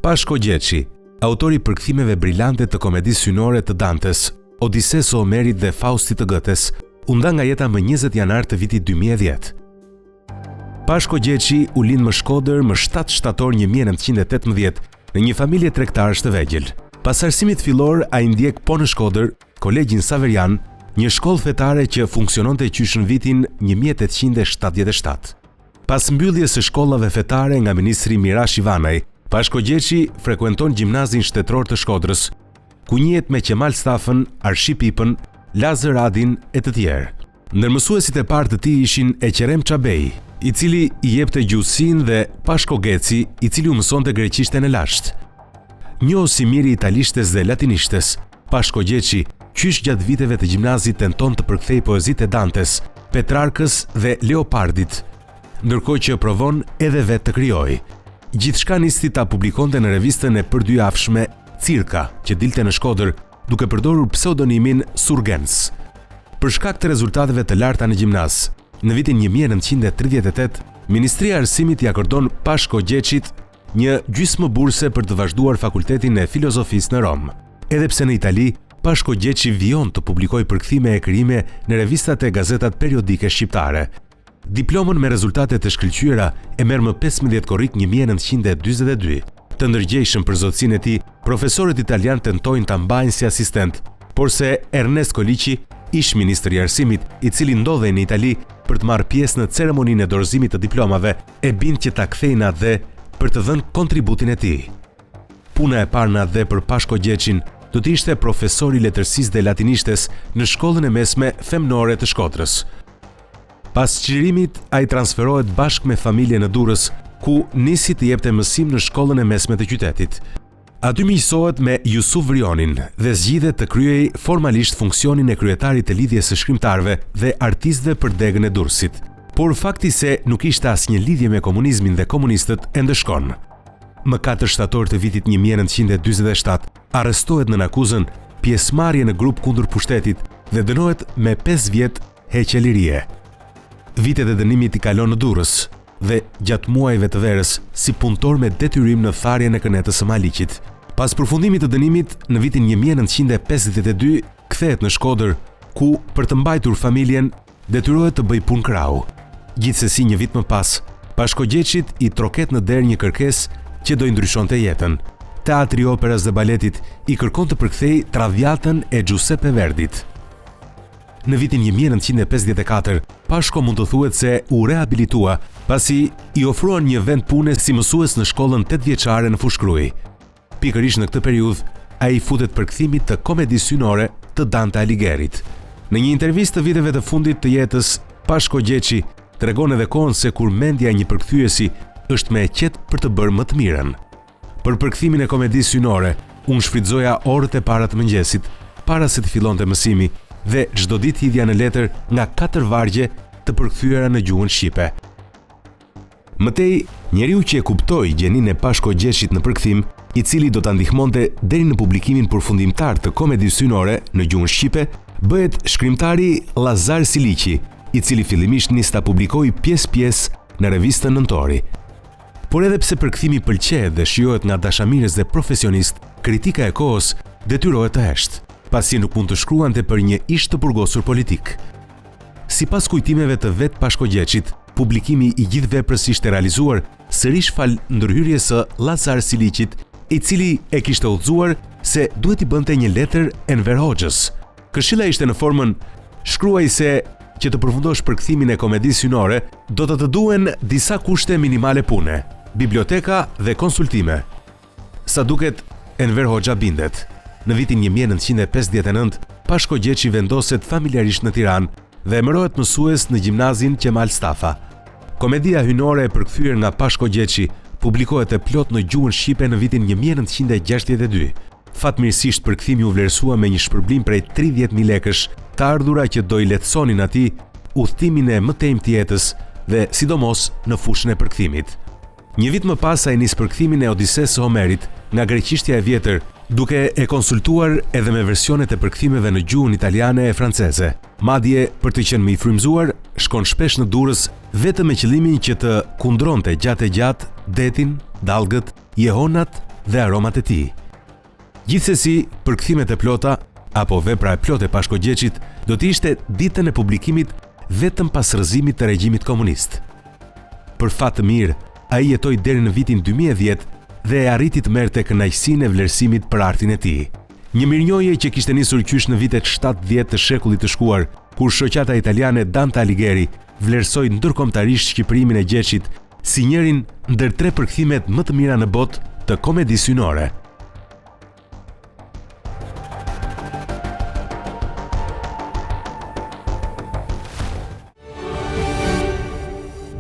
Pashko Gjeçi, autor i përkthimeve brilante të komedisë hyjnore të Dantes, Odisesë së Homerit dhe Faustit të Gëtes, u nda nga jeta më 20 janar të vitit 2010. Pashko Gjeçi u lind më Shkodër më 7 shtator 1918 në një familje tregtarësh të vegjël. Pas arsimit fillor, ai ndjek po në Shkodër Kolegjin Saverian, një shkollë fetare që funksiononte qysh në vitin 1877. Pas mbylljes së shkollave fetare nga ministri Mirash Ivanaj, Pashko Gjeçi frekuenton gjimnazin shtetëror të Shkodrës, ku njihet me Qemal Stafën, Arshi Pipën, Lazër Radin e të tjerë. Ndër mësuesit e parë të tij ishin Eqerem Çabej, i cili i jepte gjuhësinë dhe Pashko Geci, i cili u mësonte greqishten e lashtë. Njohës i mirë i italishtes dhe latinishtes, Pashko Gjeçi, qysh gjatë viteve të gjimnazit tenton të përkthejë poezitë e Dantes, Petrarkës dhe Leopardit, ndërkohë që provon edhe vetë të krijojë. Gjithçka nisi ta publikonte në revistën e përdyjavshme Cirka, që dilte në Shkodër, duke përdorur pseudonimin Surgens. Për shkak të rezultateve të larta në gjimnaz, në vitin 1938, Ministria e Arsimit i akordon Pashko Gjeçit një gjysmë burse për të vazhduar fakultetin e filozofisë në Romë. Edhe pse në Itali, Pashko Gjeçi vijon të publikojë përkthime e krijime në revistat e gazetat periodike shqiptare. Diplomën me rezultate të shkëlqyera e merr më 15 korrik 1942. Të ndërgjegjshëm për zotësinë e tij, profesorët italianë tentojnë ta mbajnë si asistent, porse Ernest Koliqi, ish-ministër i Arsimit, i cili ndodhej në Itali për të marrë pjesë në ceremoninë e dorëzimit të diplomave, e bind që ta kthejë në atdhe për të dhënë kontributin e tij. Puna e parë në atdhe për Pashko Gjeçin do të ishte profesor i letërsisë dhe latinishtes në shkollën e mesme femnore të Shkodrës. Pas çlirimit, ai transferohet bashkë me familjen në Durrës, ku nisi të jepte mësim në shkollën e mesme të qytetit. Aty miqësohet me Jusuf Vrionin dhe zgjidhet të kryejë formalisht funksionin e kryetarit të Lidhjes së Shkrimtarëve dhe Artistëve për degën e Durrësit. Por fakti se nuk kishte asnjë lidhje me komunizmin dhe komunistët e ndëshkon. Më 4 shtator të vitit 1947, arrestohet nën akuzën pjesëmarrje në grup kundër pushtetit dhe dënohet me 5 vjet heqje lirie. Vitet e dënimit i kalon në Durrës dhe gjatë muajve të verës si punëtor me detyrim në tharjen e kënetës së Maliqit. Pas përfundimit të dënimit, në vitin 1952 kthehet në Shkodër, ku për të mbajtur familjen detyrohet të bëjë punë krahu. Gjithsesi një vit më pas, Pashko Gjeçit i troket në derë një kërkesë që do i ndryshonte jetën. Teatri i Operas dhe Baletit i kërkon të përkthejë Traviatën e Giuseppe Verdit. Në vitin 1954, Pashko mund të thuhet se u rehabilitua, pasi i ofruan një vend pune si mësues në shkollën 8-vjeçare në Fushë-Krujë. Pikërisht në këtë periudhë, ai i futet përkthimit të komedisë hyjnore të Dante Aligherit. Në një intervistë të viteve të fundit të jetës, Pashko Gjeçi tregon edhe kohën se kur mendja e një përkthyesi është më e qetë për të bërë më të mirën. Për përkthimin e komedisë hyjnore, unë shfrytëzoja orët e para të mëngjesit, para se të fillonte mësimi, dhe çdo ditë hidhja në letër nga katër vargje të përkthyera në gjuhën shqipe. Më tej, njeriu që e kuptoi gjeninë e Pashko Gjeçit në përkthim, i cili do ta ndihmonte deri në publikimin përfundimtar të komedisë hyjnore në gjuhën shqipe, bëhet shkrimtari Llazar Siliqi, i cili fillimisht nis ta publikojë pjesë-pjesë në revistën Nëntori. Por edhe pse përkthimi pëlqehet dhe shijohet nga dashamirës dhe profesionistë, kritika e kohës detyrohet të heshtë, pasi nuk mund të shkruante për një ish të burgosur politik. Sipas kujtimeve të vetë Pashko Gjeçit, publikimi i gjithë veprës ishte realizuar sërish falë ndërhyrjes së Llazar Siliqit, i cili e kishte udhëzuar se duhet t'i bënte një letër Enver Hoxhës. Këshilla ishte në formën shkruaj se që të përfundosh përkthimin e komedisë hyjnore, do të të duhen disa kushte minimale pune, biblioteka dhe konsultime. Sa duket, Enver Hoxha bindet. Në vitin 1959, Pashko Gjeçi vendoset familjarisht në Tiranë dhe emërohet mësues në gjimnazin Qemal Stafa. Komedia hyjnore e përkthyer nga Pashko Gjeçi publikohet e plotë në gjuhën shqipe në vitin 1962. Fatmirësisht përkthimi u vlerësua me një shpërblim prej 30.000 lekësh, të ardhura që do i lehtësonin atij udhëtimin e mëtejmë të jetës dhe sidomos në fushën e përkthimit. Një vit më pas ai nis përkthimin e Odisesë së Homerit nga greqishtja e vjetër, duke e konsultuar edhe me versionet e përkthimeve në gjuhën italiane e franceze. Madje, për të qenë më i frymëzuar, shkon shpesh në Durrës vetëm me qëllimin që të kundronte gjatë e gjatë detin, dallgët, jehonat dhe aromat e tij. Gjithsesi, përkthimet e plota apo vepra e plotë e Pashko Gjeçit do të ishte ditën e publikimit vetëm pas rrëzimit të regjimit komunist. Për fat të mirë, ai jetoi deri në vitin 2010 dhe e arriti të merrte kënaqësinë e vlerësimit për artin e tij. Një mirënjohje që kishte nisur qysh në vitet 70 të shekullit të shkuar, kur shoqata italiane Dante Alighieri vlerësoi ndërkombëtarisht shqipërimin e Gjeçit si njërin ndër tre përkthimet më të mira në botë të komedisë hyjnore.